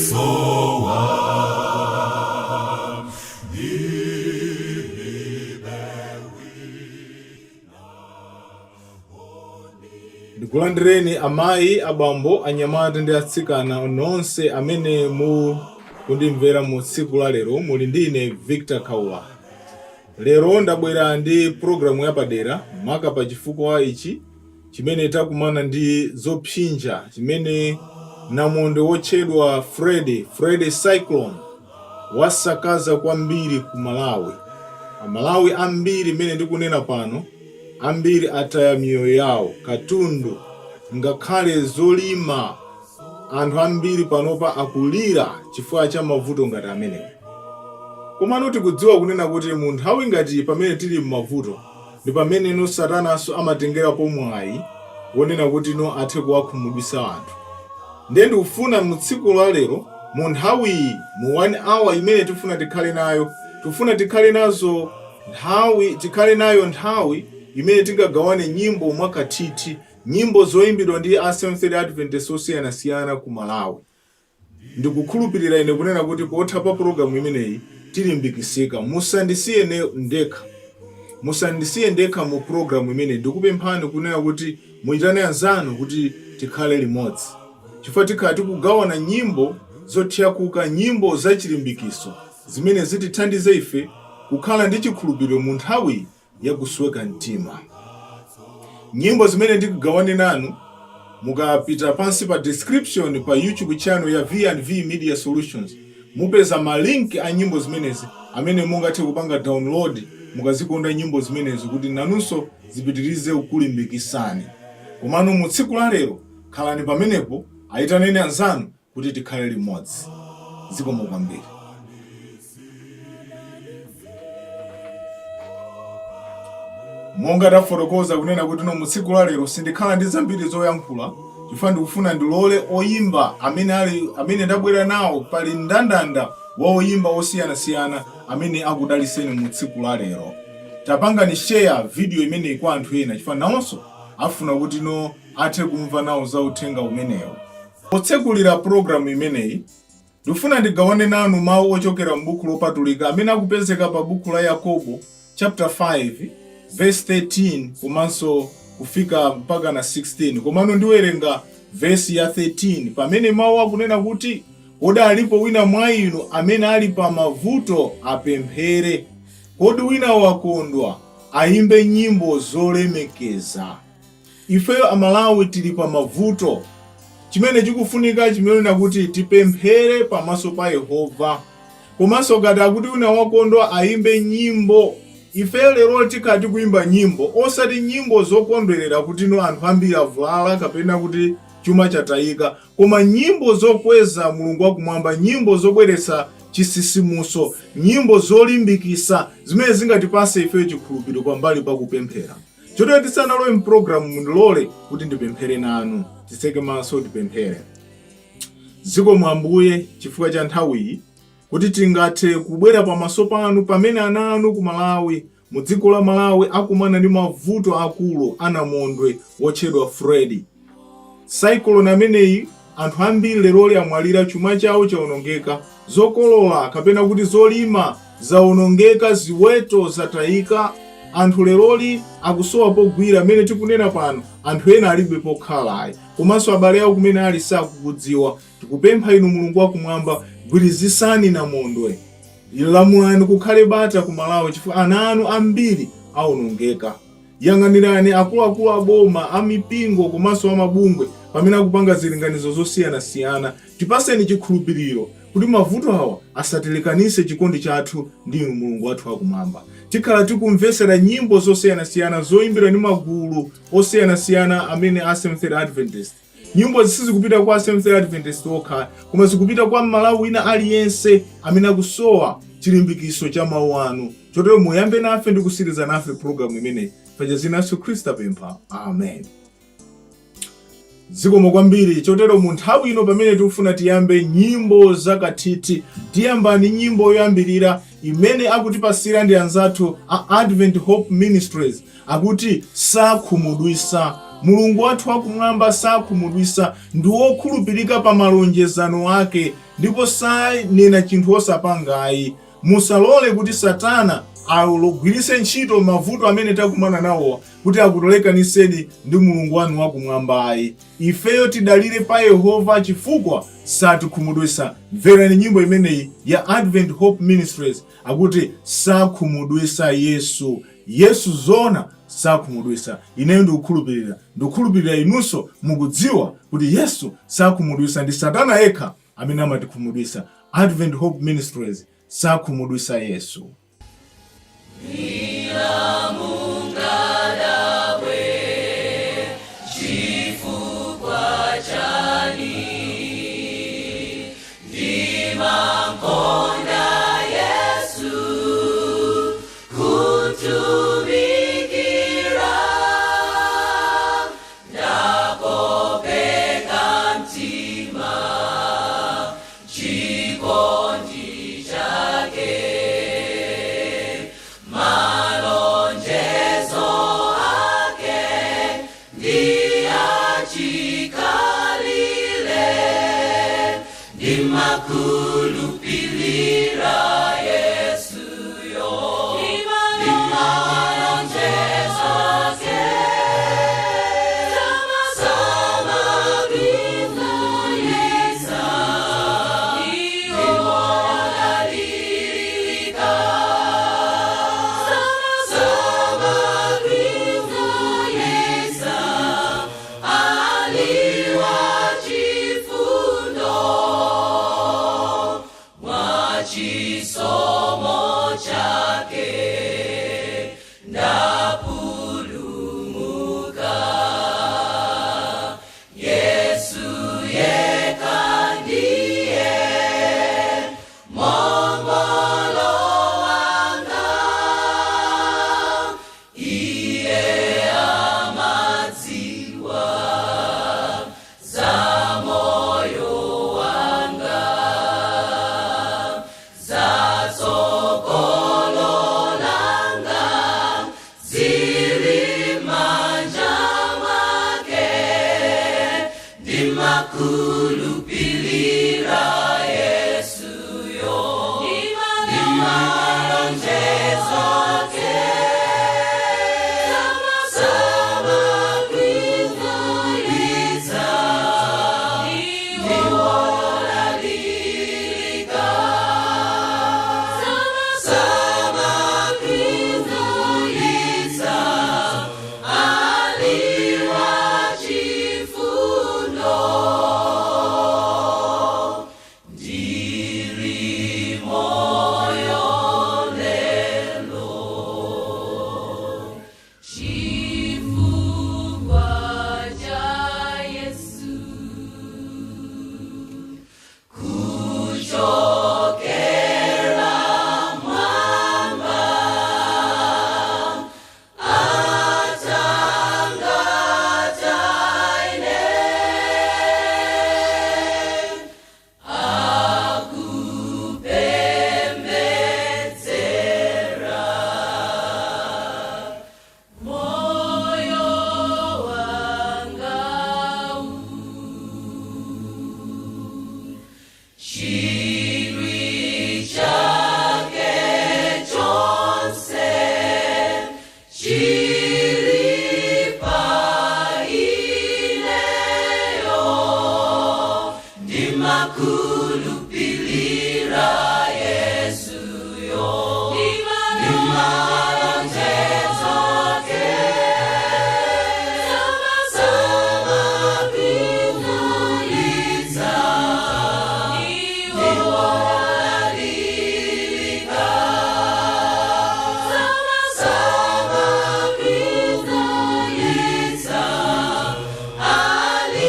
Zilisowa. Ndikulandireni amayi, abambo, anyamata ndi atsikana nonse amene mukundimvera mu tsiku la lero. Muli ndi ine Victor Khaula. Lero ndabwera ndi pulogalamu yapadera maka pa chifukwa ichi chimene takumana ndi zopsinja chimene namondwe wotchedwa Freddy, Freddy Cyclone, wasakaza kwambiri ku Malawi. Amalawi ambiri mmene ndikunena pano, ambiri ataya miyoyo yawo, katundu, ngakhale zolima. Anthu ambiri panopa akulira chifukwa cha mavuto ngati amenewa. Komano tikudziwa kunena kuti mu nthawi ngati pamene tili m'mavuto, ndi pameneno Satananso amatengerapo mwayi wonena kuti no athe kuwakhumudwitsa anthu. Ndiye ndikufuna mu tsiku la lero, mu nthawiyi, mu 1 hour imene tifuna tikhale nayo, tikufuna tikhale nazo nthawi, tikhale nayo nthawi imene tingagawane nyimbo mwakathithi, nyimbo zoyimbidwa ndi a Seventh-day Adventist osiyanasiyana ku Malawi. Ndikukhulupirira ine kunena kuti potha pa pulogalamu imeneyi tilimbikisika. Musandisiye ne ndekha. Musandisiye ndekha mu pulogalamu imeneyi. Ndikupemphani kunena kuti muitane anzanu kuti tikhale limodzi. Chifukwa tikhala tikugawana nyimbo zothyakuka, nyimbo zachilimbikiso zimene zitithandize ife kukhala ndi chikhulupiriro mu nthawi ya kusweka mtima. Nyimbo zimene ndikugawane nanu, mukapita pansi pa description pa YouTube channel ya V&V Media Solutions, mupeza ma link a nyimbo zimenezi amene mungathe kupanga download mukazikonda nyimbo zimenezi kuti nanunso zipitirize kukulimbikisani. Komano mu tsiku la lero, khalani pamenepo, ayitaneni anzanu kuti tikhale limodzi. Zikomo kwambiri. Monga tafotokoza kunena kuti no mu tsiku la lero sindikhala ndi zambiri zoyankhula chifukwa ndikufuna ndilole oyimba amene ali amene ndabwera nawo. Pali mndandanda wa oyimba osiyanasiyana amene akudaliseni mu tsiku la lero. Tapangani share video imeneyi kwa anthu ena chifukwa nawonso afuna kuti no athe kumva nawo za uthenga umenewu. Potsekulira pulogalamu imeneyi, ndikufuna ndigawane nanu mawu ochokera m'Buku Lopatulika amene akupezeka pa buku la Yakobo chapter 5 verse 13 komanso kufika mpaka na 16. Komano ndiwerenga vesi ya 13 pamene mawu akunena kuti, Kodi alipo wina mwa inu amene ali pa mavuto? Apemphere. Kodi wina wakondwa? Ayimbe nyimbo zolemekeza. Ifeyo Amalawi tili pa mavuto. Chimene chikufunika chimenena kuti tipemphere pamaso pa Yehova. Komanso ngati akuti wina wakondwa ayimbe nyimbo. Ifeyo lero tikhala tikuyimba nyimbo, osati nyimbo zokondwerera kuti no anthu ambiri avulala kapena kuti chuma chatayika, koma nyimbo zokweza Mulungu wakumwamba, nyimbo zobweretsa chisisimuso, nyimbo zolimbikisa zimene zingatipase ifeyo chikhulupiriro pambali pa kupemphera. Chotero tisanalowe mpulogalamu, mundilole kuti ndipemphere nanu. Titseke maso tipemphere. Zikomo Ambuye chifukwa cha nthawiyi kuti tingathe kubwera pamaso panu pamene ana anu ku Malawi, mu dziko la Malawi, akumana ndi mavuto akulu a namondwe wotchedwa Freddy. Cyclone ameneyi, anthu ambiri leroli amwalira, chuma chawo chaonongeka, zokolola kapena kuti zolima zaonongeka, ziweto zatayika, anthu leroli akusowa pogwira. Mmene tikunena pano, anthu ena alibe pokhala ayi, komanso abale awo kumene ali sakukudziwa. Tikupempha inu Mulungu wakumwamba, gwirizisani namondwe, lamulani kukhale bata ku Malawi chifukwa ana anu ambiri aonongeka. Yang'anirani akuluakulu a boma, a mipingo komanso a mabungwe pamene akupanga zilinganizo zosiyanasiyana. Tipaseni chikhulupiriro kuti mavuto awa asatilekanise chikondi chathu ndi inu Mulungu wathu wakumwamba. Tikhala tikumvetsera nyimbo zosiyanasiyana zoyimbidwa ndi magulu osiyanasiyana amene a Seventh-day Adventist. Nyimbozi sizikupita kwa Seventh-day Adventist okha, koma zikupita kwa Mmalawi wina aliyense amene akusowa chilimbikiso cha mawu anu. Chotero muyambe nafe ndi kusiriza nafe pulogalamu imeneyi. Paja dzina Yesu Khristu tapempha. Amen. Zikomo kwambiri. Chotero mu nthawi ino pamene tikufuna tiyambe nyimbo zakathithi, tiyamba ndi nyimbo yoyambirira imene akutipasira ndi anzathu a Advent Hope Ministries, akuti Sakhumudwisa. Mulungu wathu wakumwamba sakhumudwisa, ndi wokhulupirika pa malonjezano ake, ndipo sanena chinthu osapanga ayi. Musalole kuti Satana alogwiritse ntchito mavuto amene takumana nawo kuti akutolekaniseni ndi Mulungu wanu wakumwamba ayi. Ifeyo tidalire pa Yehova chifukwa satikhumudwisa. Mverani nyimbo imeneyi ya Advent Hope Ministries, akuti sakhumudwisa Yesu. Yesu zona sakhumudwisa. Ineyo ndikukhulupirira, ndikukhulupirira inunso mukudziwa kuti Yesu sakhumudwisa, ndi Satana yekha amene amatikhumudwisa. Advent Hope Ministries, sakhumudwisa Yesu.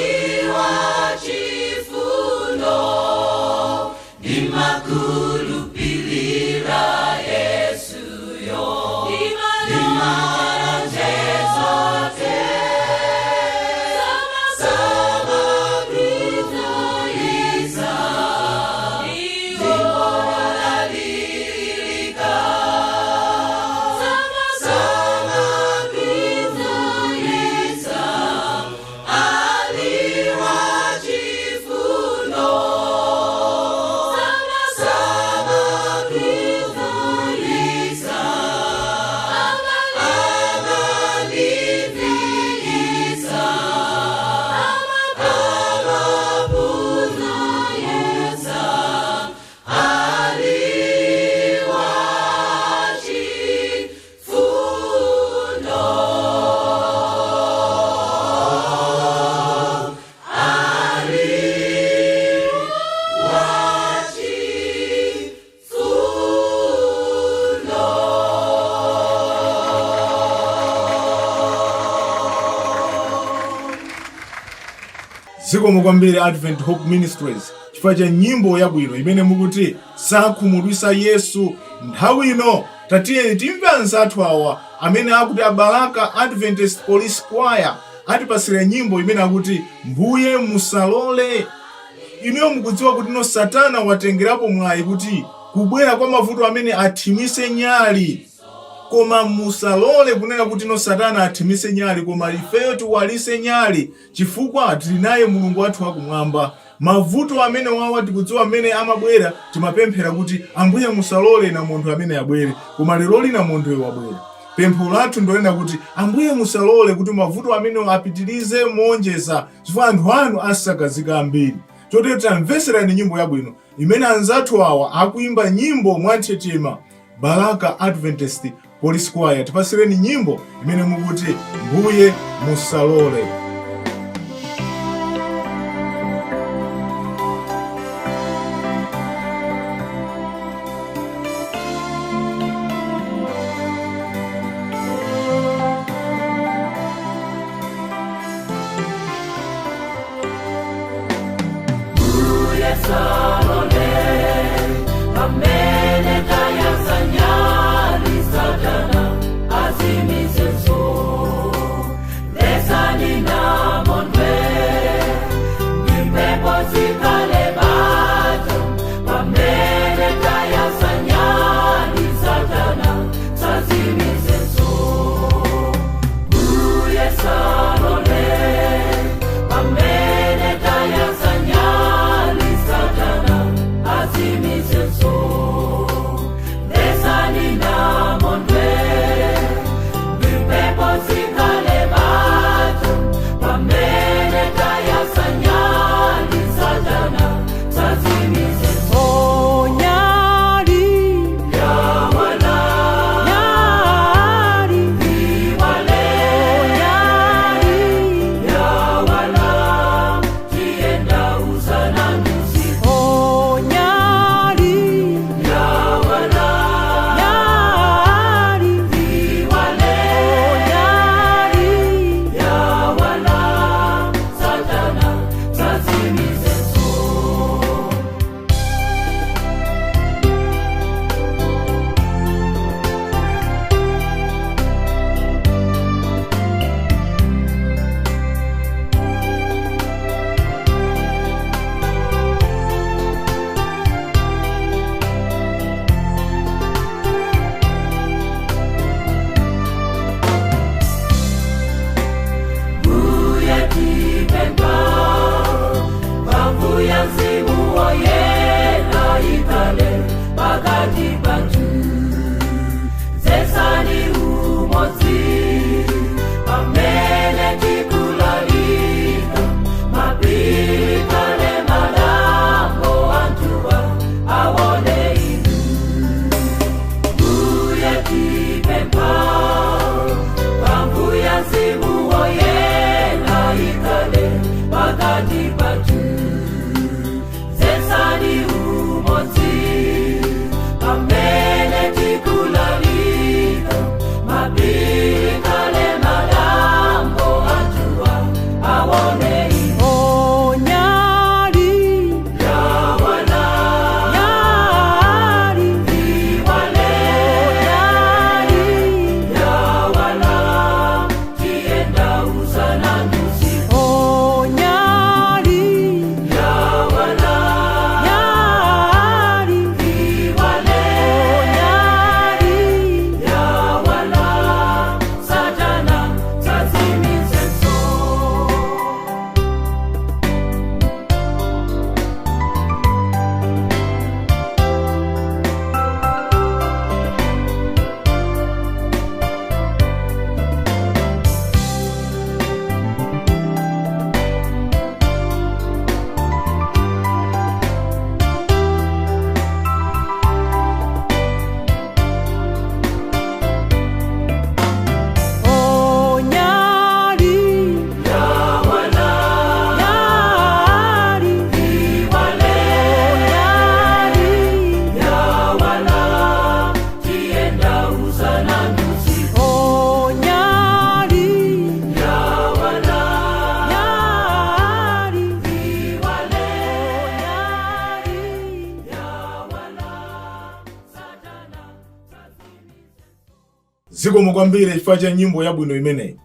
Aliwa chifundo. Zikomo kwambiri Advent Hope Ministries chifukwa cha nyimbo yabwino imene mukuti sakhumudwisa Yesu. Nthawi ino tatiyeni timve anzathu awa amene akuti Abalaka Adventist Police Choir atipasira nyimbo imene akuti Mbuye musalole. Inuyo mukudziwa kuti no Satana watengerapo mwayi kuti kubwera kwa mavuto amene athimise nyali. Koma musalole kunena kuti no Satana athimise nyali, koma ifeyo tiwalise nyali chifukwa tili naye Mulungu wathu wakumwamba. Mavuto amene wawa tikudziwa amene amabwera, timapemphera kuti Ambuye musalole namondwe amene abwere, koma lero lina namondwe wabwera. Pempho lathu ndonena kuti Ambuye musalole kuti mavuto amene apitirize monjeza, chifukwa anthu anu asakazika ambiri. Chotero tamveserani nyimbo yabwino imene anzathu awa akuimba nyimbo mwanthetemya. Balaka Adventist Police Choir, tipasireni nyimbo imene mukuti Mbuye musalole. Zesani umodzi, pamene Zikomo kwambiri chifukwa cha nyimbo yabwino imeneyi.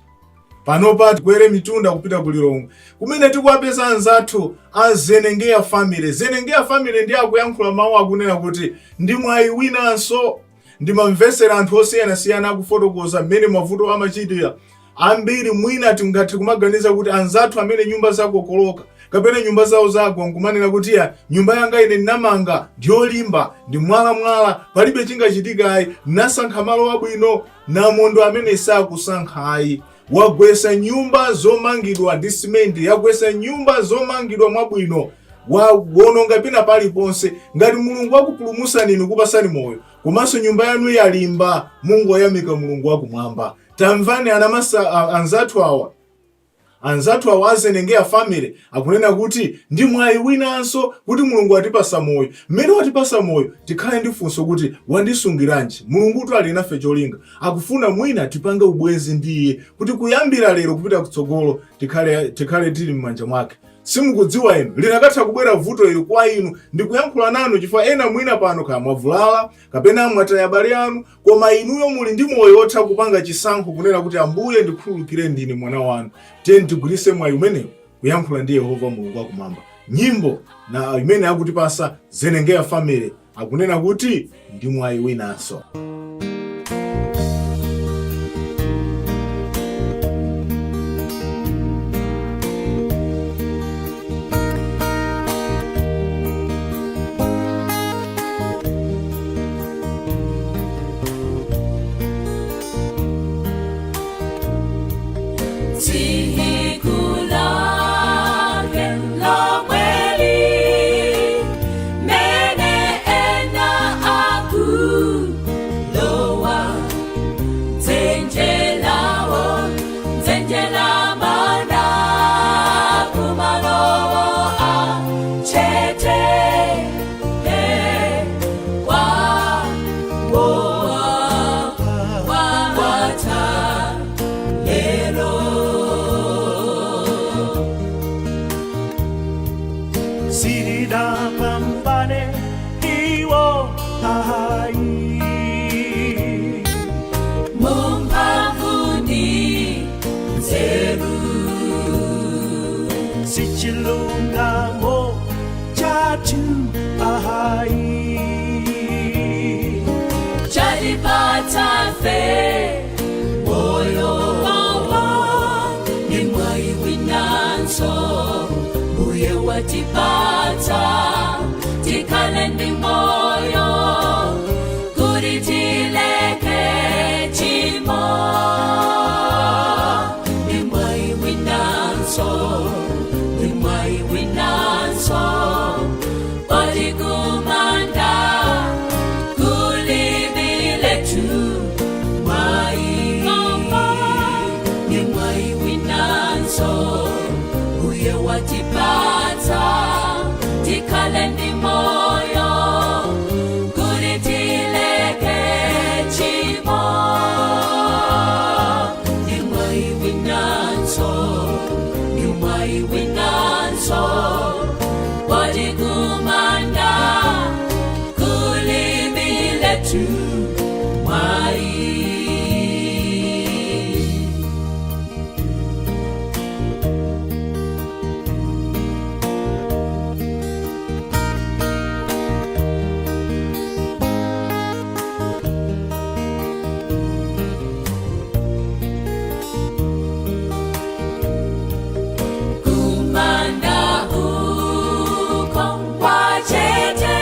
Panopa tikwere mitunda kupita ku Lilongwe kumene tikuwapeza anzathu a Zenengeya Family. Zenengeya Family ndiye akuyankhula mawu akunena kuti ndi mwayi winanso. Ndimamvesera anthu osiyanasiyana akufotokoza mmene mavuto amachitira. Ambiri mwina tingathe kumaganiza kuti anzathu amene nyumba zakokoloka kapena nyumba zawo zagwa nkumanena kuti ya nyumba yanga ine ndinamanga ndiyolimba, ndi mwalamwala, palibe chingachitika ayi, nasankha malo abwino. Namondwe amene sakusankha ayi, wagwesa nyumba zomangidwa ndi simenti, yagwesa nyumba zomangidwa mwabwino, wawononga pina paliponse. Ngati Mulungu akupulumusani inu, kupasani moyo, komanso nyumba yanu yalimba, mungoyamika Mulungu wakumwamba. Tamvani anamasa anzathu awa, anzathu awa aZenengeya Family akunena kuti ndi mwayi winanso kuti Mulungu atipasa moyo. Mmene watipasa moyo, tikhale ndi funso kuti wandisungiranji Mulungutu? Ali nafe cholinga, akufuna mwina tipange ubwenzi ndi iye kuti kuyambira lero kupita kutsogolo tikhale tili m'manja mwake. Simukudziwa inu, linakatha kubwera vuto ili kwa inu. Ndikuyankhula nanu chifukwa ena mwina pano kaya mwavulala kapena mwataya abale anu, koma inuyo muli ndi moyo wotha kupanga chisankho kunena kuti, "Ambuye, ndikhululukire, ndine mwana wanu." Tiyeni tigwiritse mwayi umenewu kuyankhula ndi Yehova Mulungu wakumwamba. Nyimbo na imene akutipasa Zenengeya Family akunena kuti ndi mwayi winanso. Tsiku lake lomweli, mene ena akulowa dzenje lawo, dzenje la manda, kumalowo a chete wa wo wa lero. Sitinapambane iwo ayi. Mumphamvu ndi nzeru, Sichilungamo chathu ayi, chatipatsa ife moyo. Ni mwayi winanso Mbuye watipatsa, tikhale ndi moyo kuti tileke chimo. Ni mwayi winanso, ni mwayi winanso, poti kumanda kulibiletu mwayi. Ni mwayi winanso Mbuye watipatsa, tikhale ndi moyo kuti tileke chimo. Ni mwayi winanso, ni mwayi winanso, poti kumanda kulibiletu mwayi. Kumanda uko kwachete,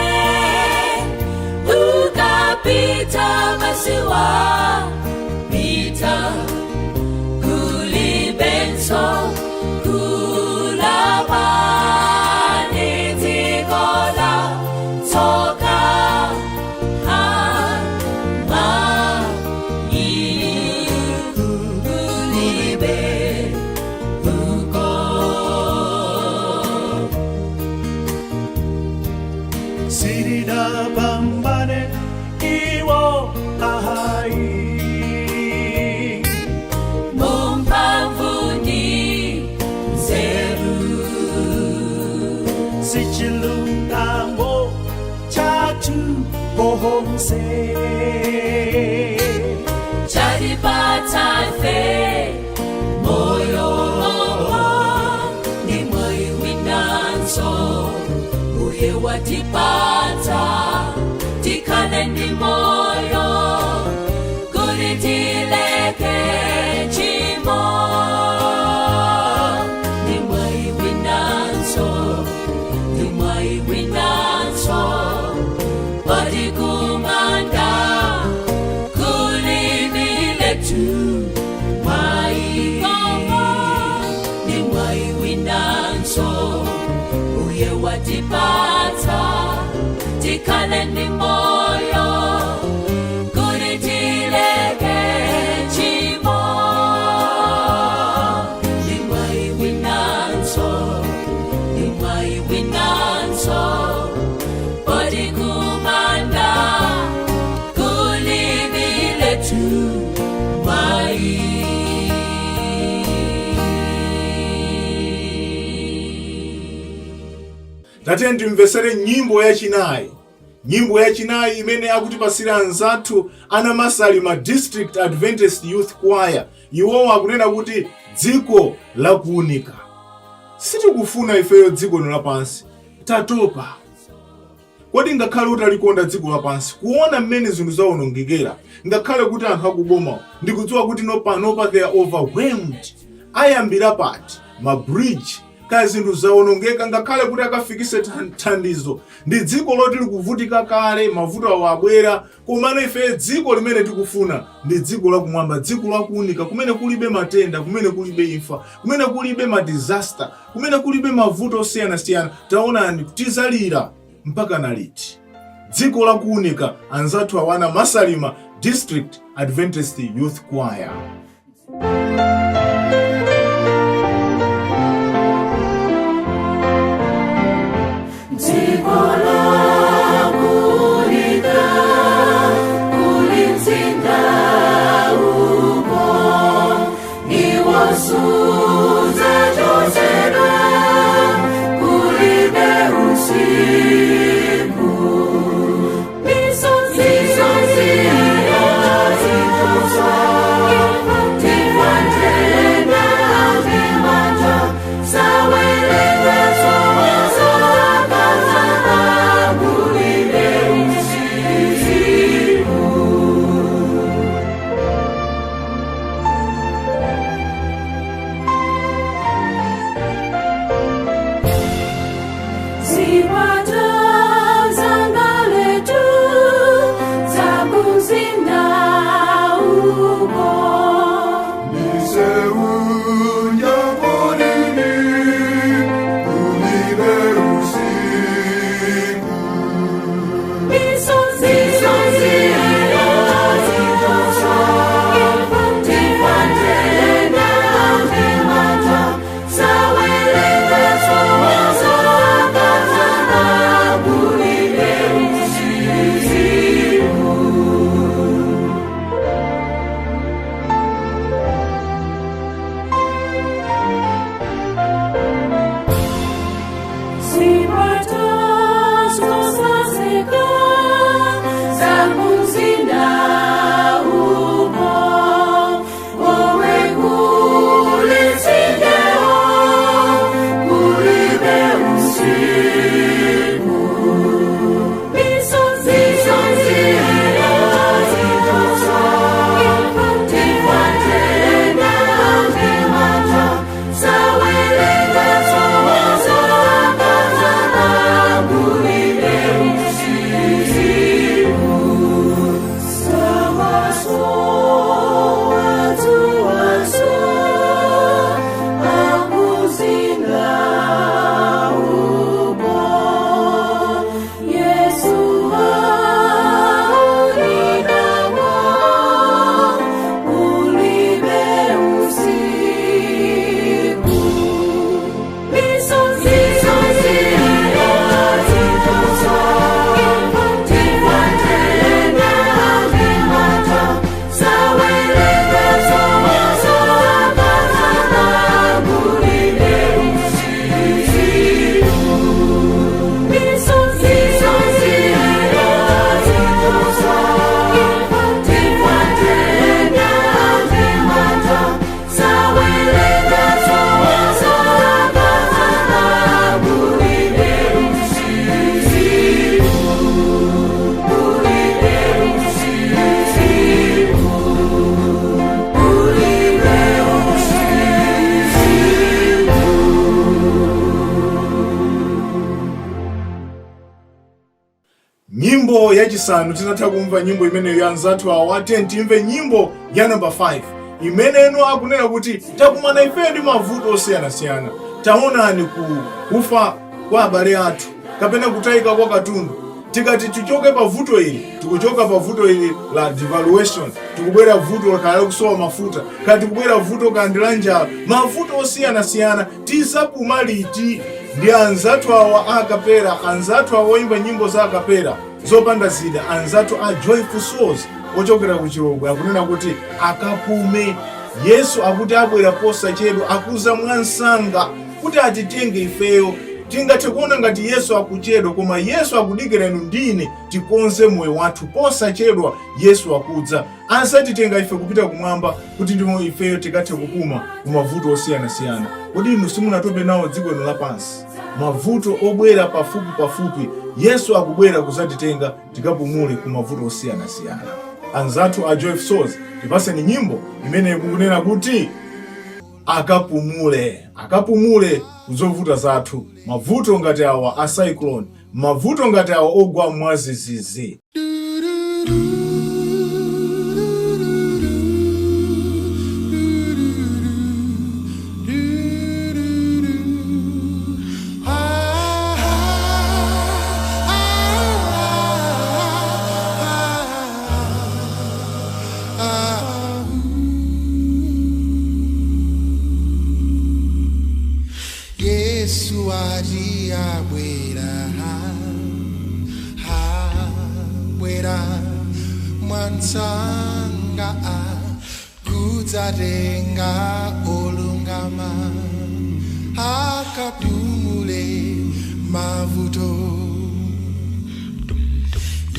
ukapita masiwa pita, kulibenso kulapa, ndi dziko la tsoka. Ha mwayi kulibe uko. Sitinapambane iwo ayi. Mumphamvu ndi nzeru, Sichilungamo chathu konse, Uye watipata tikhale ndi moyo kuti tileke chimo ndi mwayi winanso ndi mwayi winanso poti kumanda kulibiletu mwayi ndi mwayi winanso uye watipatsa tikhale ndi moyo kuti tileke chimo ndi mwayi winanso ndi mwayi winanso poti kumanda kulibiletu mwayi. Tatiye timvesere nyimbo yachinayi, nyimbo yachinayi imene akutipasira anzathu Anamasalima District Adventist Youth Choir. Iwowo akunena kuti dziko lakuunika. Sitikufuna ifeyo dziko lino lapansi, tatopa. Kodi ngakhale utalikonda dziko lapansi, kuona mmene zinthu zawonongekera, ngakhale kuti anthu akubomawo ndikudziwa kuti no panopa they are overwhelmed, ayambira pati ma bridge kaya zinthu zawonongeka, ngakhale kuti akafikise thandizo, ndi dziko loti likuvutika kale, mavuto awo abwera. Komano ife dziko limene tikufuna ndi dziko lakumwamba, dziko lakuunika, kumene kulibe matenda, kumene kulibe imfa, kumene kulibe ma disaster, kumene kulibe mavuto osiyanasiyana. Taonani, tizalira mpaka naliti? Dziko lakuunika, anzathu awana Masalima District Adventist Youth Choir. Dziko lakuunika kuli mzinda uko iwo sudzachotsedwa kulibe usiku misozi imfa nthenda manja sawerenga zaka kulibe usiku. Nyimbo yachisanu, titatha kumva nyimbo imeneyo ya anzathu awa, tiye timve nyimbo ya namba 5 imeneno akunena kuti takumana ifeyo ndi mavuto osiyanasiyana. Taonani ku kufa kwa abale athu kapena kutayika kwa katundu. Tikati tichoke pa vuto ili, tikuchoka pa vuto ili la devaluation, tikubwera vuto kaya kusowa mafuta, kaya tikubwera vuto kandi la njala, mavuto osiyanasiyana. Tizapuma liti? Ndi anzathu awa a acapella, anzathu awa oyimba nyimbo za acapella zopanda zida, anzathu a Joyful Souls ochokera ku Chilobwe, akunena kuti akapume. Yesu akuti abwera posachedwa, akuza mwansanga kuti atitenge ifeyo. Tingathe kuona ngati Yesu akuchedwa, koma Yesu akudikira inu ndine tikonze moyo wathu. Posachedwa Yesu akudza, azatitenga ife kupita kumwamba kuti ndimo ifeyo tikathe kupuma ku mavuto osiyanasiyana. Kodi inu simunatope nawo dziko lino lapansi, mavuto obwera pafupi pafupi? Yesu akubwera kuzatitenga tikapumule ku mavuto osiyanasiyana. Anzathu a Joyful Souls, tipaseni nyimbo imene ikunena kuti akapumule, akapumule kuzovuta zathu, mavuto ngati awa a cyclone, mavuto ngati awa ogwa mwazizizi. Yesu ati abwera, abwera mwansanga kudzatenga olungama akapumule mavuto.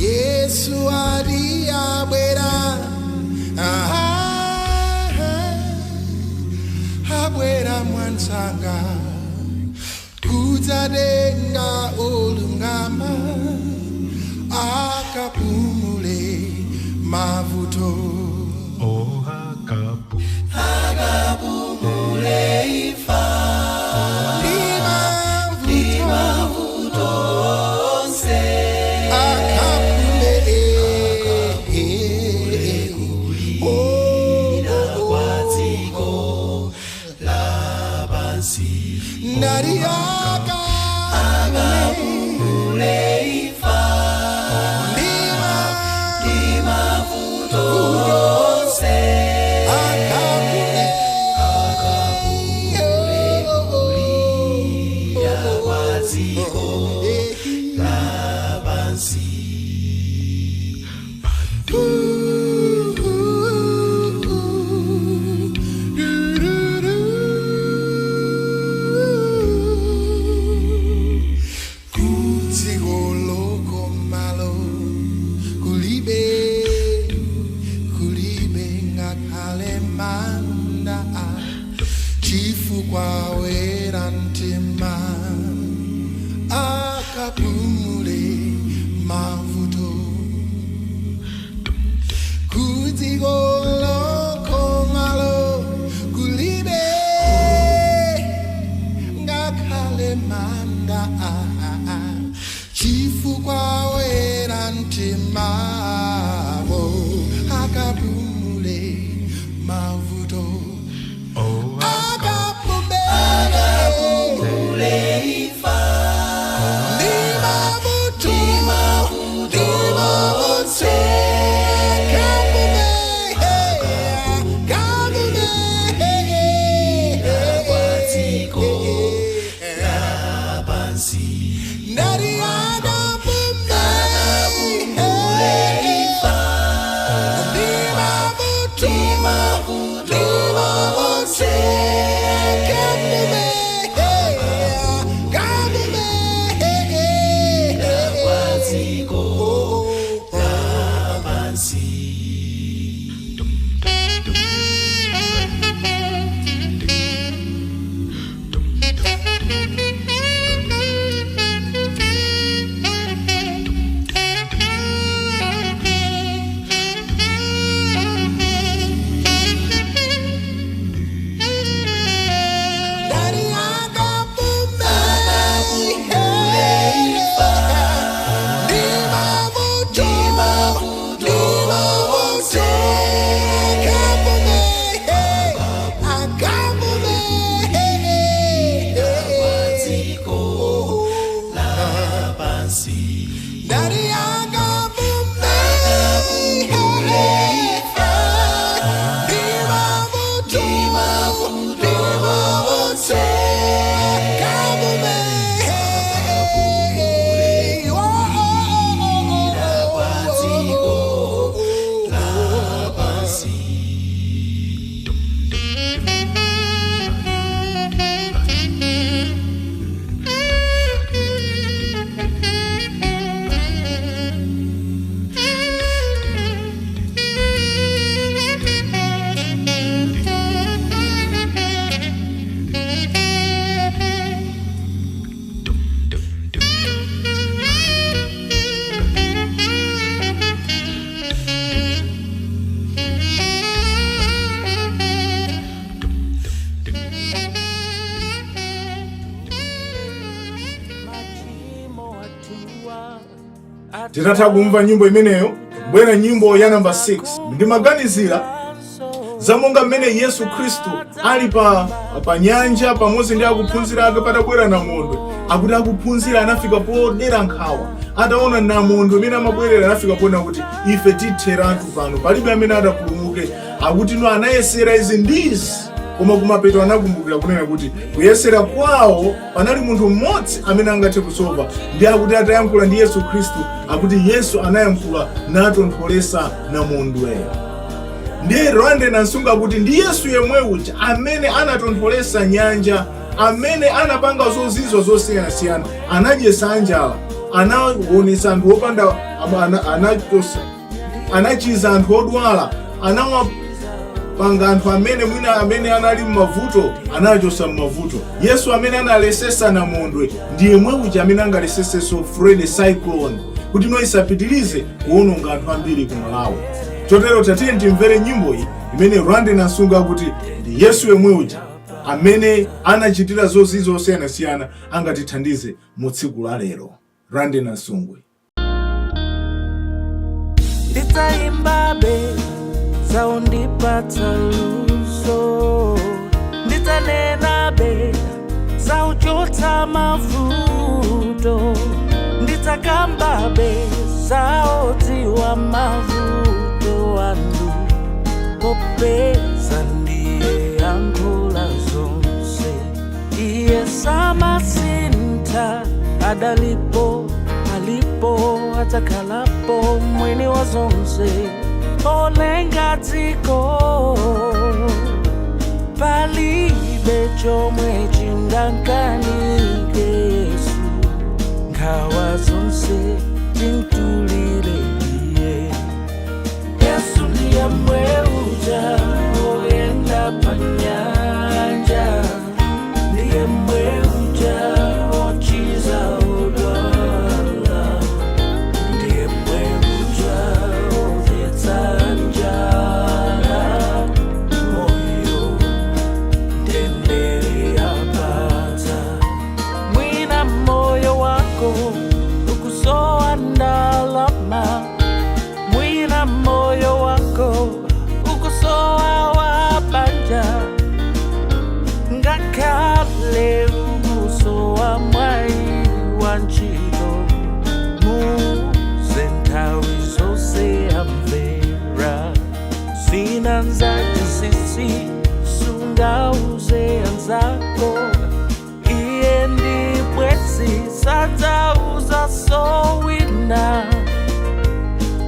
Yesu ati abwera, abwera mwansanga kudzatenga olungama akapumule mavuto. Oh, akapu. Ndi mavuto akapumule. Oh, oh, oh. Ndati akapumule ndi mavuto akapumule kulira kwa dziko lapansi. Kudziko lokomalo kulibe, kulibe ngakhale manda, chifukwa wera mtima akapumule mavuto. Kudziko lokomalo kulibe ngakhale manda, chifukwa wera mtimavo akapumule mavuto. Oh, akapumule ndi mavuto. Ndati akapume ndi mavuto, ndi mavuto akapume. Padziko lapansi. Titatha kumva nyimbo imeneyo, bwera nyimbo ya namba 6. Ndimaganizira za monga mmene Yesu Khristu ali pa nyanja pamodzi ndi akuphunzira ake patabwera namondwe. Akuti akuphunzira anafika podera nkhawa ataona namondwe imene amabwerera, anafika poona kuti ife titheratu pano, palibe amene atapulumuke. Akuti no, anayesera izi ndizi, koma kumapeto anakumbukira kunena kuti kuyesera kwawo panali munthu mmodzi amene angathe kusova. Ndi akuti atayankhula ndi Yesu Khristu, akuti Yesu anayankhula natontholesa namondweyo. Ndiye Rande Nansunga kuti ndi Yesu yemwe uja amene anatontholesa nyanja, amene anapanga zozizwa zosiyanasiyana, anadyesa anjala, anaonesa anthu opanda, anachiza anthu odwala, anawapanga anthu amene mwina amene anali m'mavuto, anachosa m'mavuto. Yesu amene analesesa namondwe ndi yemwe uja amene angalesesenso Freddy cyclone kuti no isapitirize kuwononga anthu ambiri ku Malawi. Chotero tatiye timvere nyimbo iyi imene Rande Nansunga kuti ndi Yesu yemwe uja amene anachitira zozizwa zosiyanasiyana angatithandize mu tsiku la lero. Rande Nansungwi. Ndidzaimbabe zaundipatsa luso, ndidzanenabe zauchotsa mavuto, ndidzakambabe zaodziwa mavuto anu, popeza ndiye yankhula zonse. Iye samasintha, adalipo, alipo, adzakhalapo, mwini wa zonse, olenga dziko. Palibe chomwe chingamkanike Yesu, nkhawa zonse timtulire iye. Yesu ndiye mweuja oyenda pa nyanja, ndiye mweuja ochiza odwala, ndiye mweuja odyetsa njala, moyo mtendere apatsa. Mwina moyo wako ukusowa ndalama, mwina moyo wako ukusowa wabanja, ngakhale ukusowa mwayi wa ntchito, muze nthawi zonse amvera. Zina nzachinsinsi sungauze anzako, iye ndi bwenzi sadzauza sowina,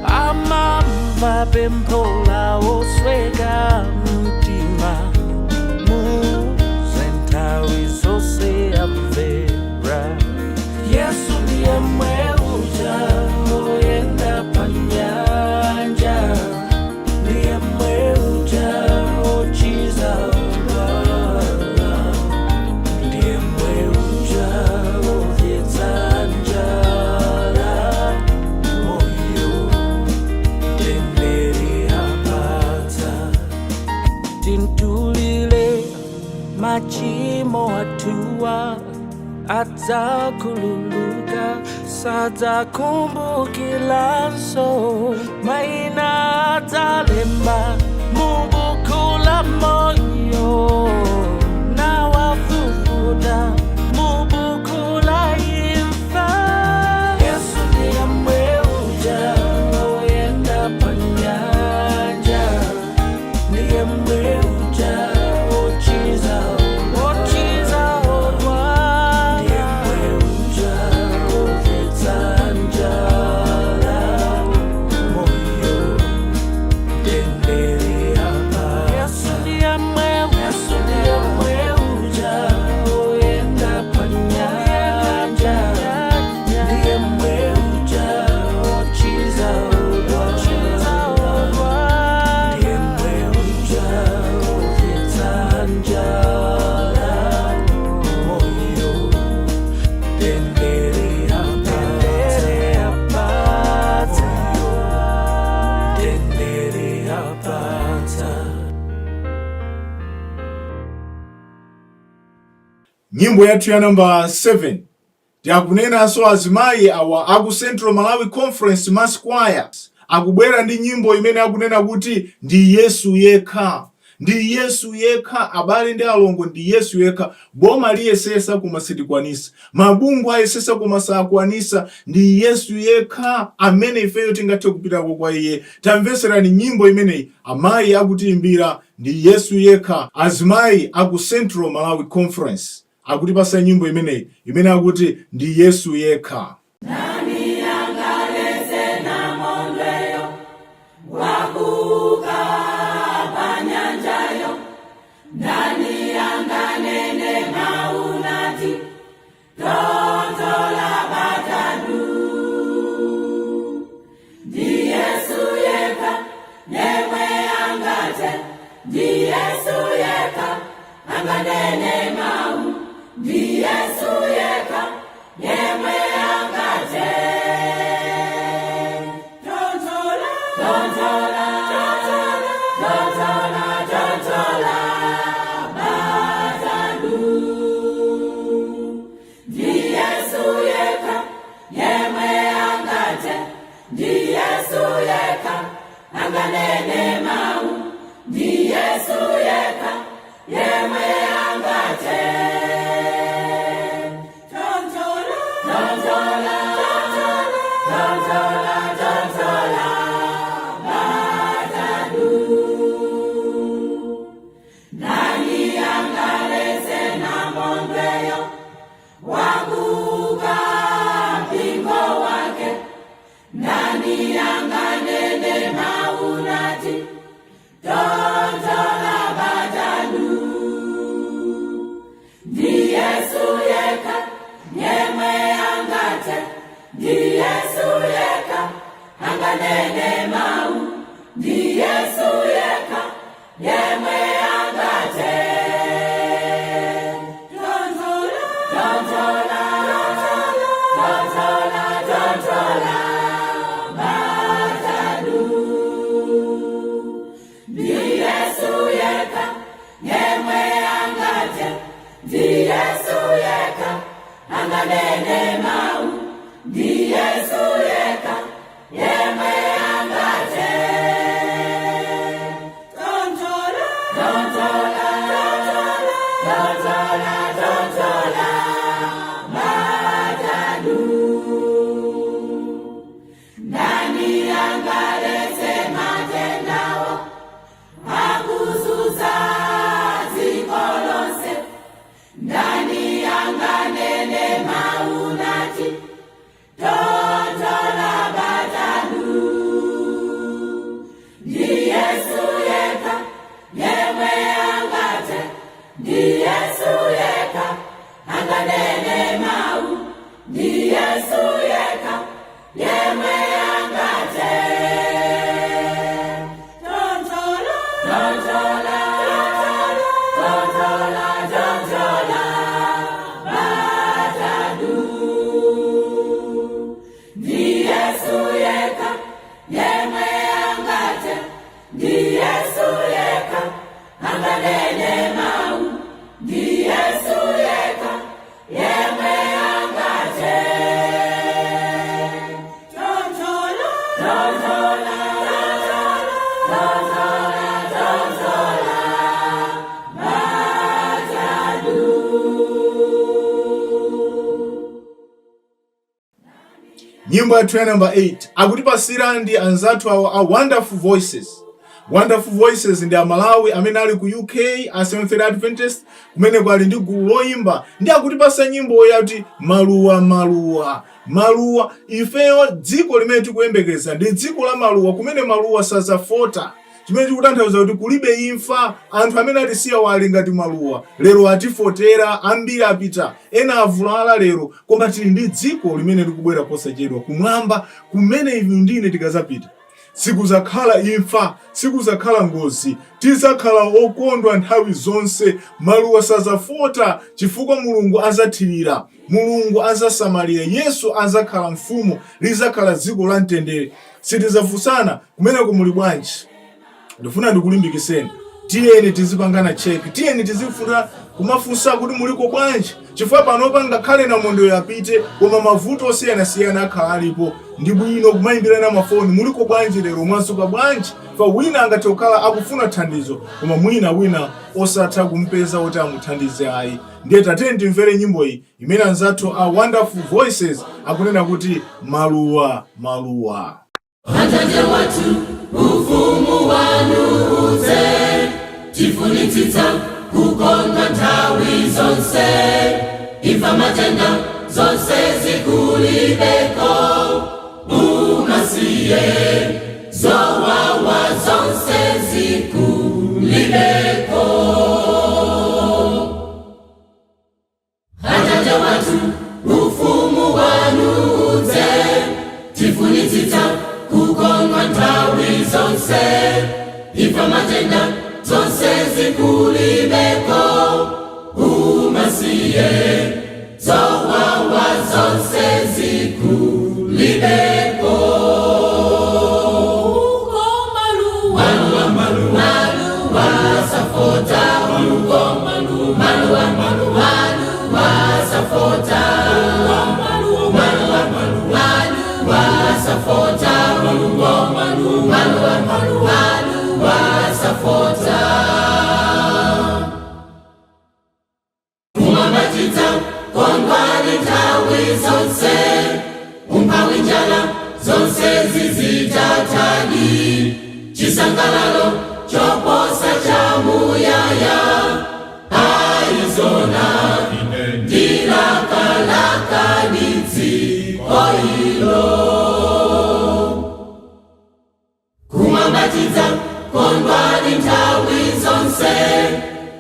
amamva pempho lawo osweka mtima, muze nthawi zonse amvera. Yesu ndiye mweuja oyenda pa nyanja, ndiye mweuja ochiza odwala, ndiye mweuja odyetsa njala, moyo mtendere apatsa. Timtulile machimo atuwa, adzakhululuka, sadzakumbukilanso, maina adzalemba mubuku la moyo, nawafufuta mubuku la imfa. Nyimbo yathu ya namba 7 tiakunenanso azimayi awa aku Central Malawi Conference Mass Choir akubwera ndi nyimbo imene akunena kuti ndi Yesu yekha. Ndi Yesu yekha, abale ndi alongo, ndi Yesu yekha. Boma liyesesa koma sitikwanisa, mabungwe ayesesa koma sakwanisa. Ndi Yesu yekha amene ifeyo tingathe kupitako kwa iye. Tamveserani nyimbo imeneyi amayi akutiimbira, ndi Yesu yekha. Azimayi aku Central Malawi Conference akutipasa nyimbo imeneyi imene akuti ndi Yesu yekha. Nyimbo yathu ya namba 8 akutipasira ndi anzathu awo a Wonderful Voices. Wonderful Voices ndi Amalawi amene ali ku UK, a Seventh Day Adventist kumeneko, ali ndi gulu loyimba ndi akutipasa nyimbo yati maluwa, maluwa, maluwa. Ifeyo dziko limene tikuyembekeza ndi dziko la maluwa, kumene maluwa sazafota, chimene chikutanthauza kuti kulibe imfa. Anthu amene atisiya wali ngati maluwa, lero atifotera, ambiri apita, ena avulala lero, koma tili ndi dziko limene likubwera posachedwa, kumwamba, kumene inu ndine tikazapita sikuzakhala imfa, sikuzakhala ngozi, tizakhala okondwa nthawi zonse. Maluwa sazafota chifukwa Mulungu azathirira, Mulungu azasamalira, Yesu azakhala mfumu, lizakhala dziko la mtendere, sitizafunsana kumeneko muli bwanji. Ndifuna ndikulimbikiseni, tiyeni tizipangana check, tiyeni tizifuna Kumafunsa kuti muliko bwanji, chifukwa panopa ngakhale namondwe yapite, koma mavuto osiyanasiyana akhala alipo. Ndi bwino kumayimbirana mafoni: "Muliko bwanji lero? Mwadzuka bwanji?" Fa wina angathe kukhala akufuna thandizo, koma mwina wina osatha kumpeza kuti amuthandize ayi. Ndiye tatiyeni timvere nyimbo iyi imene anzathu a Wonderful Voices akunena kuti "Maluwa, Maluwa". Atate wathu, ufumu wanu udze, tifunitsitsa kukondwa nthawi zonse, imfa, matenda, zonse zikulibeko, umasiye, zowawa zonse zikulibeko. Atate wathu, ufumu wanu udze, tifunitsitsa kukondwa nthawi zonse, imfa, matenda, zonse zikulibeko, umasiye, zowawa zonse zikulibeko. Uko maluwa, maluwa, maluwa safota, uko maluwa, maluwa, maluwa safota, maluwa, maluwa, maluwa safota, uko maluwa, maluwa, maluwa safota. Kumambatidza kondwani nthawi zonse, umphawi, njala, zonse zizitathadi, chisangalalo choposa cha muyaya, aizona ndilakalaka dziko ilo. Kumambatidza kondwani nthawi zonse,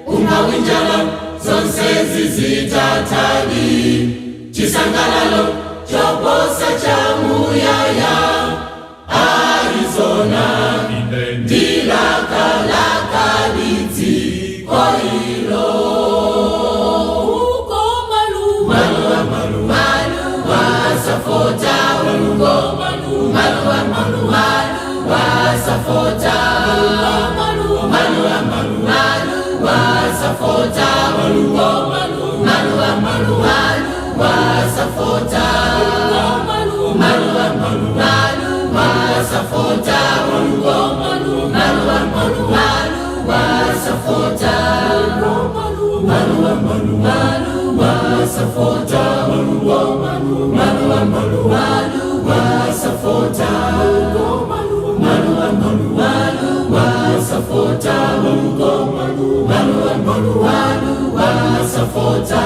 umphawi, njala, zonse zizitathadi, chisangalalo choposa cha muyaya, aizona ndilakalaka dziko ilo. Uko maluwa, maluwa, maluwa safota, uko maluwa, maluwa, maluwa safota, maluwa, maluwa, maluwa safota, uko maluwa, maluwa, maluwa safota, maluwa, maluwa, maluwa safota, uko maluwa, maluwa, maluwa safota, maluwa, maluwa, maluwa safota, maluwa, maluwa, maluwa safota, maluwa, maluwa, safota, maluwa, maluwa, safota,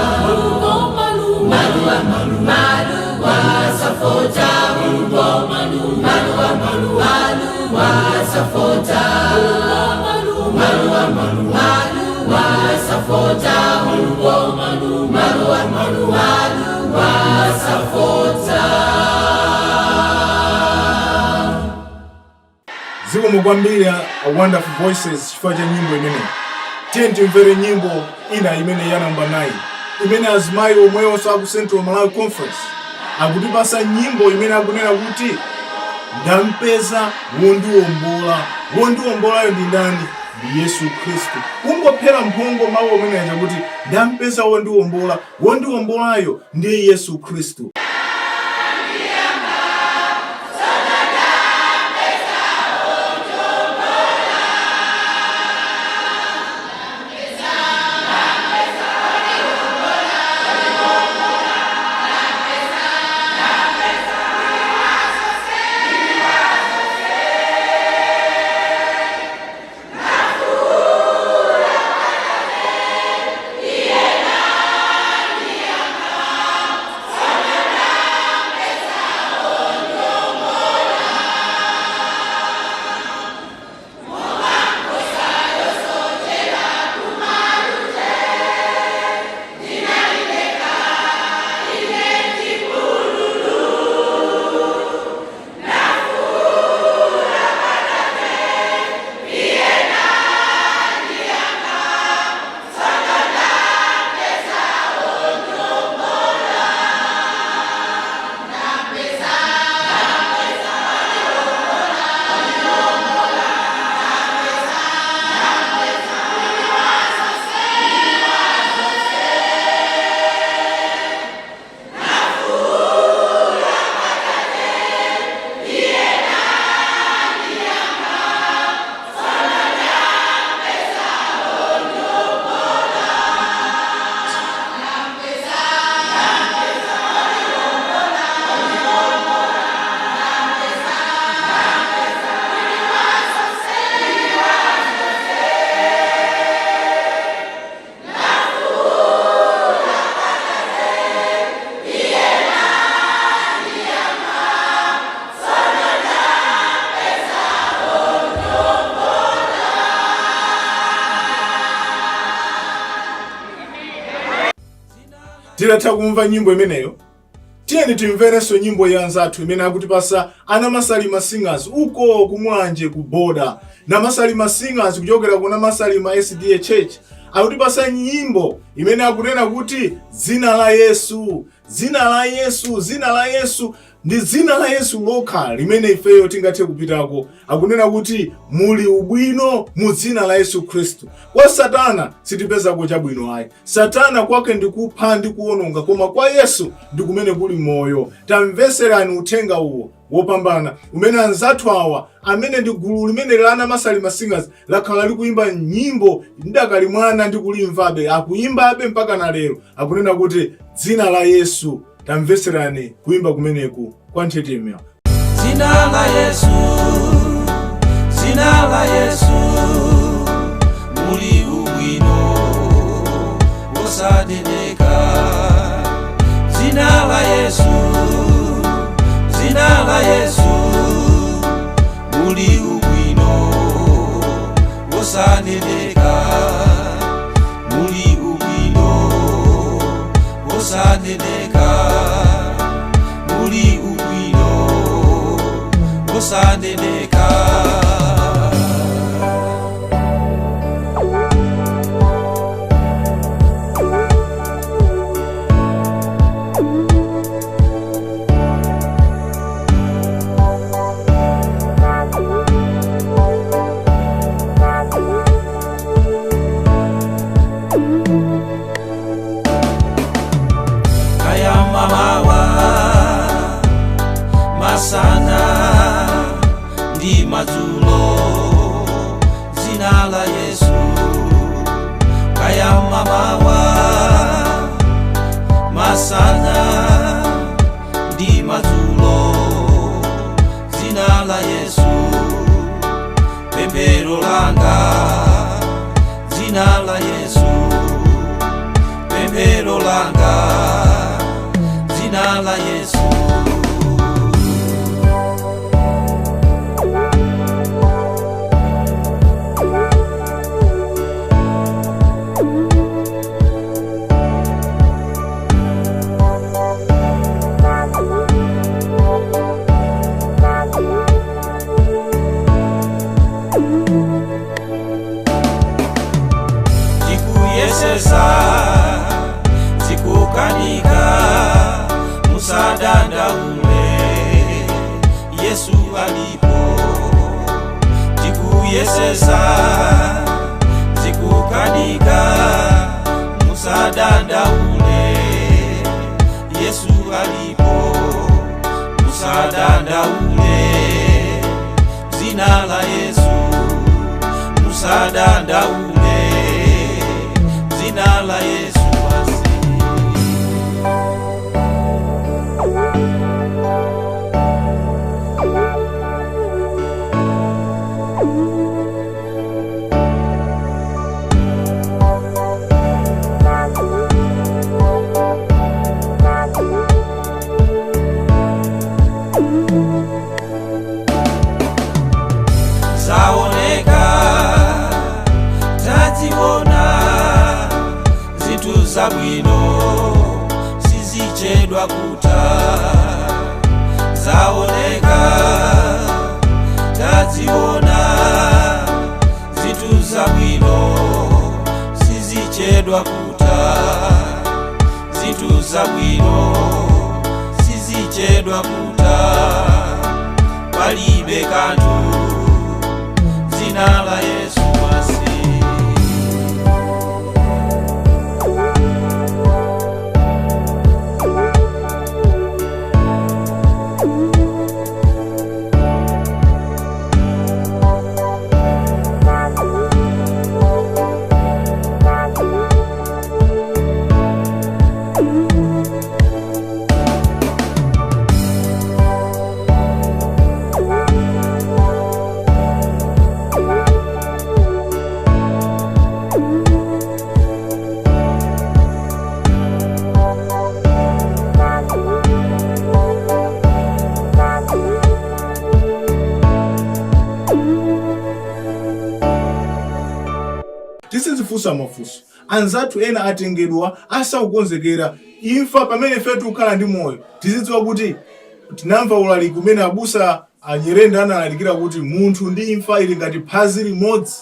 maluwa, maluwa, safota, maluwa, maluwa, safota, maluwa, maluwa, safota, maluwa, maluwa, safota. Zikomo kwambiri a Wonderful Voices chifukwa cha nyimbo imeneyi. Tiye timvere nyimbo ina imene ya namba 9, imene azimayi omwewonso aku Central Malawi Conference akutipasa nyimbo imene akunena kuti "Ndampeza wondiwombola". Wondiwombolayo ndi ndani? Ndi Yesu Khristu. Kungophera mphongo mawu omwe aja kuti "Ndampeza wondiwombola", wondiwombolayo ndiye Yesu Khristu. Titatha kumva nyimbo imeneyo, tiyeni timverenso nyimbo ya anzathu imene akutipasa Anamasalima Singers uko kumulanje ku boda. Namasalima Singers kuchokera ku Namasalima SDA Church akutipasa nyimbo imene akunena kuti dzina la Yesu, dzina la Yesu, dzina la Yesu. Ndi dzina la Yesu lokha limene ifeyo tingathe kupitako. Akunena kuti muli ubwino mu dzina la Yesu Khristu. Kwa Satana sitipezako chabwino ayi. Satana kwake ndi kupha ndi kuwononga, koma kwa Yesu ndi kumene kuli moyo. Tamveserani uthenga uwo wopambana umene anzathu awa amene ndi gulu limene la Namasalima Singers lakhala likuyimba nyimbo ndakali mwana ndi kulimvabe, akuyimbabe mpaka na lero. Akunena kuti dzina la Yesu. Tamveserani kuyimba kumeneku kwa nthetemya. Zina la Yesu, zina la Yesu, muli ubwino osaneneka. Zina la Yesu, zina la Yesu, muli ubwino osaneneka. Muli ubwino osaneneka. Muli ubwino osaneneka. Kaya mamawa, masana ndi madzulo, zina la Yesu. Kaya mamawa, masana ndi madzulo, zina la Yesu. Pemphero langa, zina la Yesu. Pemphero langa, zina la Yesu. Tikuyesesa zikukanika, musadandaule, Yesu alipo. Tikuyesesa zikukanika, musadandaule, Yesu alipo. Musadandaule, zina la Yesu. Musadandaule, zina la Yesu basi. Zaoneka, taziona, zinthu zabwino sizichedwa kutha. Zaoneka, taziona, zinthu zabwino sizichedwa kutha. Zinthu zabwino sizichedwa kutha. Palibe kanthu, zina la Yesu basi. Tizidzifunsa mafunso. Anzathu ena atengedwa asakukonzekera imfa. Pamene ife tikukhala ndi moyo, tizidziwa kuti tinamva ulaliki umene abusa Anyerenda analalikira kuti munthu ndi imfa ili ngati phazi limodzi.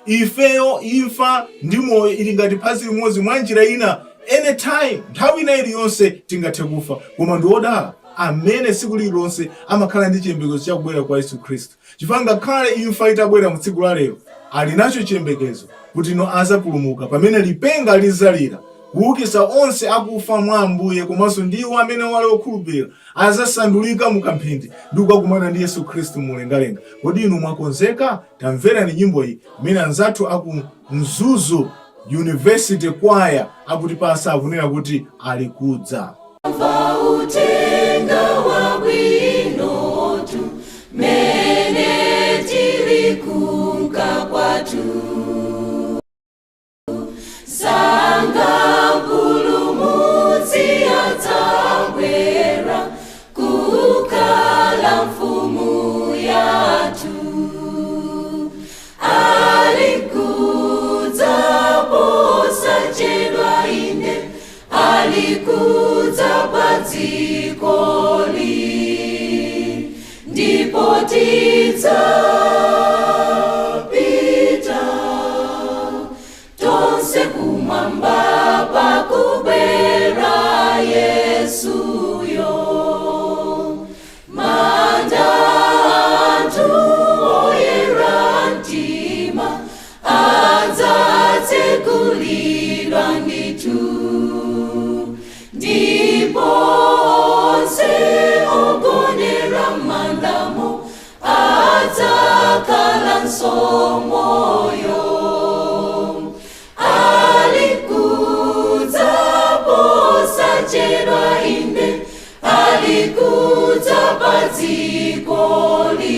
Ifeyo, imfa ndi moyo ili ngati phazi limodzi. Mwa njira ina, anytime, nthawi ina iliyonse tingathe kufa. Koma ndi odala amene tsiku lililonse amakhala ndi chiyembekezo chakubwera kwa Yesu Khristu, chifukwa ngakhale imfa itabwera mu tsiku la lero, ali nacho chiyembekezo kuti no azapulumuka pamene lipenga lizalira kuukitsa onse akufa mwa Ambuye, komanso ndi iwo amene wali okhulupirira azasandulika mu kamphindi ndi kukakumana ndi Yesu Khristu mumlengalenga. Kodi inu mwakonzeka? Tamverani nyimbo iyi imene anzathu aku Mzuzu University Choir akutipasa, akunena kuti "Alikudza". Mva utenga wabwinotu mene tili kunka kwatu, sanga Mpulumutsi adzabwera kukhala mfumu yathu. Alikudza posachedwa, inde, alikudza padzikoli, ndipo tidzapita tonse kumwamba pakubwera Yesuyo. Manda anthu oyera mtima adzatsekulidwa ndithu, ndipo onse ogonera m'mandamo adzakhalanso moyo. Alikudza posachedwa, inde, alikudza padzikoli,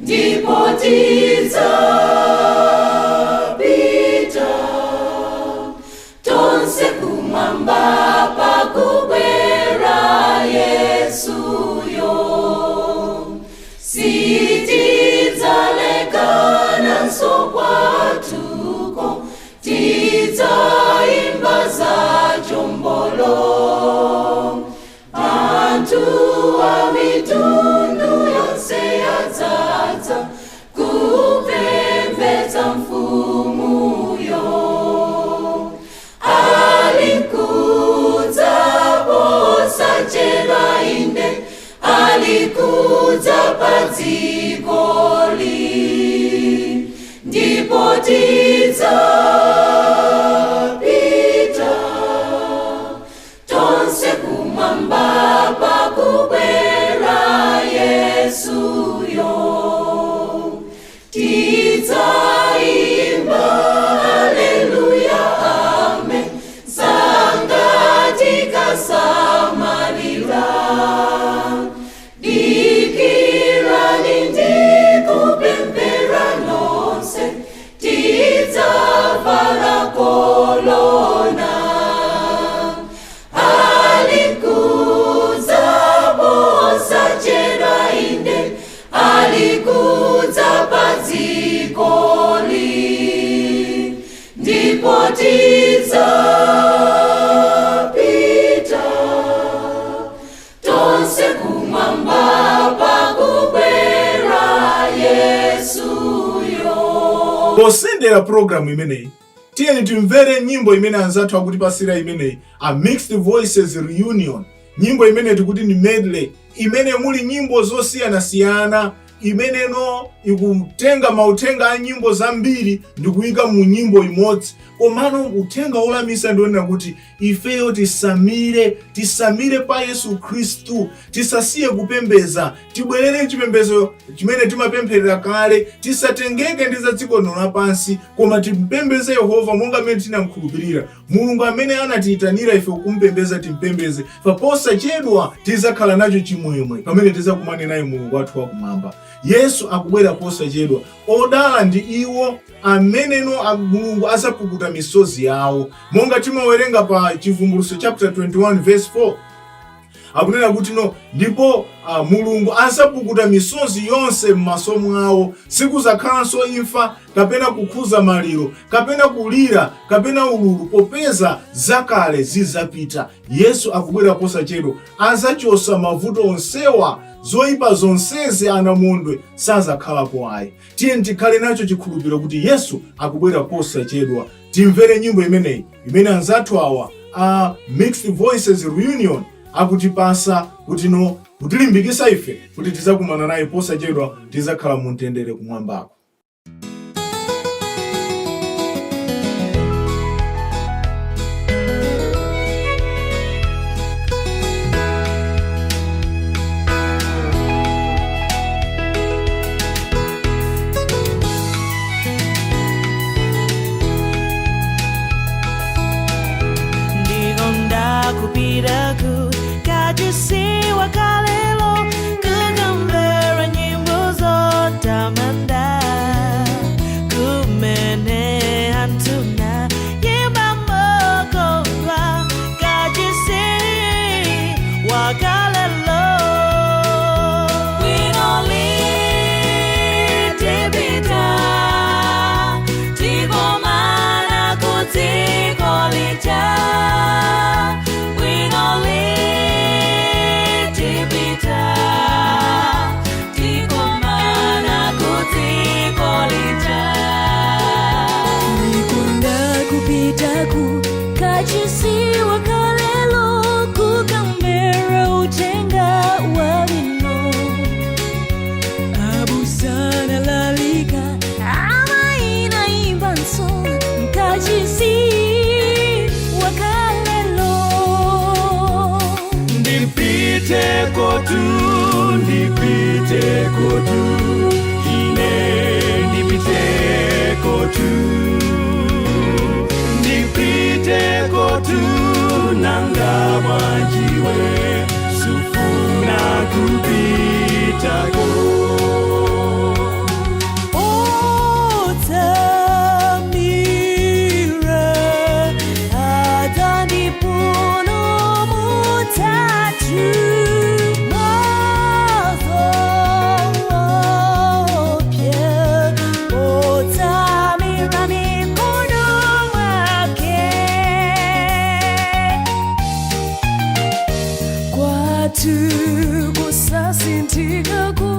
ndipo tidzapita tonse kumwamba pakubwera Yesuyo. Sitidzalekananso kwathuko, tidzaimba za chombolo. Anthu a mitundu yonse adzadza kupembedza mfumuyo. Alikudza posachedwa, inde, alikudza padzikoli, ndipo tidzapita tonse kumwamba pakubwera Yesuyo. Tidzaimba haleluya, amen, sanga tikasamalira. Dikirani ndikupemphera nonse, tidzavala kolona. Alikudza posachedwa, inde, alikudza padzikoli, ndipo tidzapita tonse kumwamba pakubwera Yesuyo. Posendera programu imeneyi, tiyeni timvere nyimbo imene anzathu akutipasira imeneyi, a Mixed Voices Reunion. Nyimbo imene tikuti ni medley imene muli nyimbo zosiyanasiyana, imeneno ikutenga mauthenga a nyimbo zambiri ndikuyika mu nyimbo imodzi. Komano uthenga wolamisa ndionena kuti ifeyo tisamire, tisamire pa Yesu Khristu, tisasiye kupembeza, tibwerere chipembedzo chimene timapempherera kale, tisatengeke ndi za dziko lino lapansi, koma timpembeze Yehova monga mmene tinamkhulupirira. Mulungu amene anatiyitanira ife kumpembeza, timpembeze. Posachedwa tizakhala nacho chimwemwe pamene tizakumane naye Mulungu wathu wakumwamba. Yesu akubwera posachedwa. Odala ndi iwo ameneno Mulungu azapukuta misozi yawo, monga timawerenga pa Chivumbulutso chapter 21 verse 4. Akunena kuti no, ndipo Mulungu azapukuta misozi yonse m'maso mwawo. Sikuzakhalanso imfa, kapena kukhuza maliro, kapena kulira, kapena ululu, popeza zakale zizapita. Yesu akubwera posachedwa, azachosa mavuto onsewa, zoyipa zonsezi, anamondwe sazakhalapo ayi. Tiye tikhale nacho chikhulupiriro kuti Yesu akubwera posachedwa. Timvere nyimbo imeneyi imene anzathu awa a Mixed Voices Reunion akutipasa kuti no, kutilimbikisa ife kuti tizakumana naye posachedwa, tizakhala mu mtendere kumwambako. Ndikonda kupita ku kachisi wakalelo, kukamvera nyimbo zotamanda, kumene anthu naimba mokondwa. Kachisi wakalelo. Bwino litipita, tikomana kudziko lija. Bwino litipita, tikomana kudziko lija. Ndikonda kupita ku kachisi wakalelo, kukamvera uthenga wabwino. Abusa nalalika, amayi naimbanso, kachisi wakalelo. Ndipite kotu, ndipite kotu, ine ndipite kotu, ndipite kotu. Nanga bwanji iwe, sufuna kupitako? Otsamira adzandipulumutsatu mwazoopsa, otsamira mikono mwake. Kwathu kusasinthikako,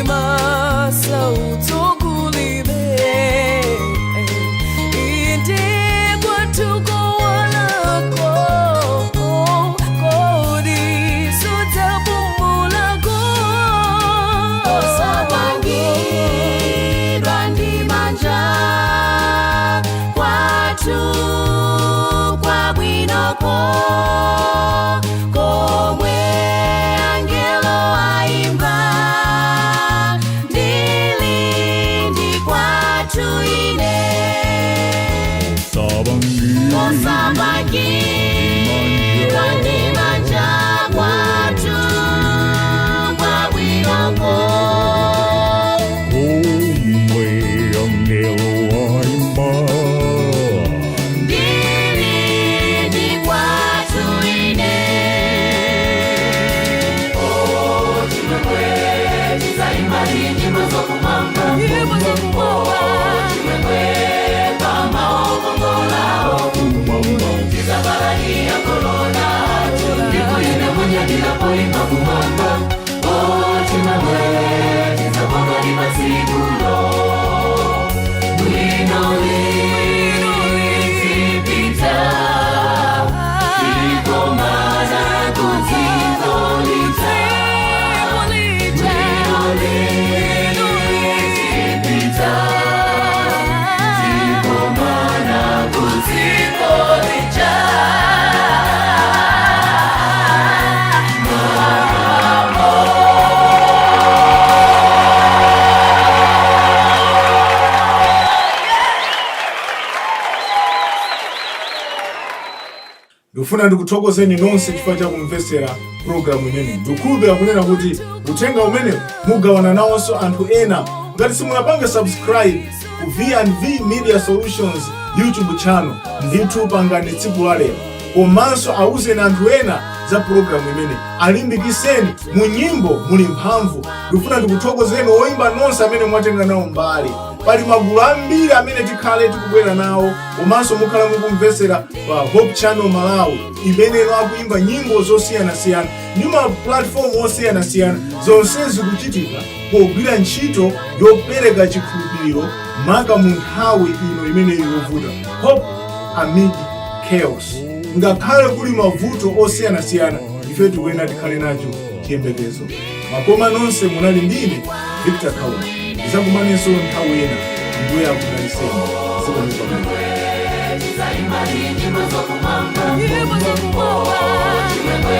masautso kulibe. Inde, kwathu kowalako, kodi sudzapumulako? Osapangidwa ndi manja, kwathu kwabwinoko, komwe angelo aimba. Ndili ndi kwathu ine, osapangidwa ndi manja, kwathu kwabwinoko, Komwe angelo aimba. Ndili ndi kwathu ine. Oh, chimwemwe, tizaimba nyimbo zokumwamba. Nyimbo zokumwamba. Chimwemwe, pamaokongolao tizabalania korona, ndipo ine munyadira poimba kumwamba. Oh, chimwemwe, tizabonga ndi matsikulo. Bwino litipita, tikomana kudziko lija. Bwino litipita, tikomana kudziko lija. Ndikufuna ndikuthokozeni nonse chifukwa cha kumvetsera programu imeneyi. Ndikukhulupirira kunena kuti uthenga umene mugawana nawonso anthu ena. Ngati simunapange subscribe ku V&V Media Solutions YouTube channel, ndithu pangani tsiku la lero. Komanso auzeni anthu ena za pulogalamu imene, alimbikiseni. Mu nyimbo muli mphamvu. Ndikufuna ndikuthokozeni oyimba nonse amene mwatenga nawo mbali. Pali magulu ambiri amene tikhale tikubwera nawo, komanso mukhala mukumvetsera pa Hope Channel Malawi imeneno akuyimba nyimbo zosiyanasiyana ndi ma platform osiyanasiyana. Zonse zikuchitika pogwira ntchito yopereka chikhulupiriro, maka mu nthawi ino imene yovuta. Hope amid chaos. Ngakhale kuli mavuto osiyanasiyana, ife tikuyenera tikhale nacho chiyembekezo. Makoma nonse, munali ndine Victor Kaula. Ndizakumanenso nthawi ina. Ambuye akudalitseni. Zikomo kwambiri. Nyimbo zokumwamba. Nyimbo zokumwamba. Chimwemwe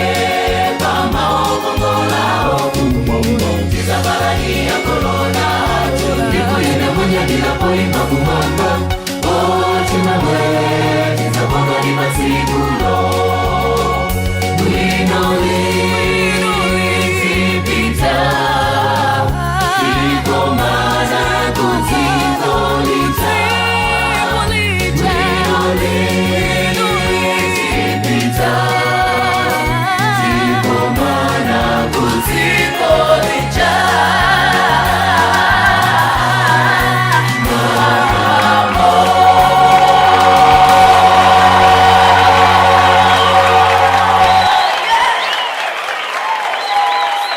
pamaokongolao, tizabalania korona, ndipo ine munyadira poimba kumwamba. Oh, chimwemwe tizabonga ni masiku.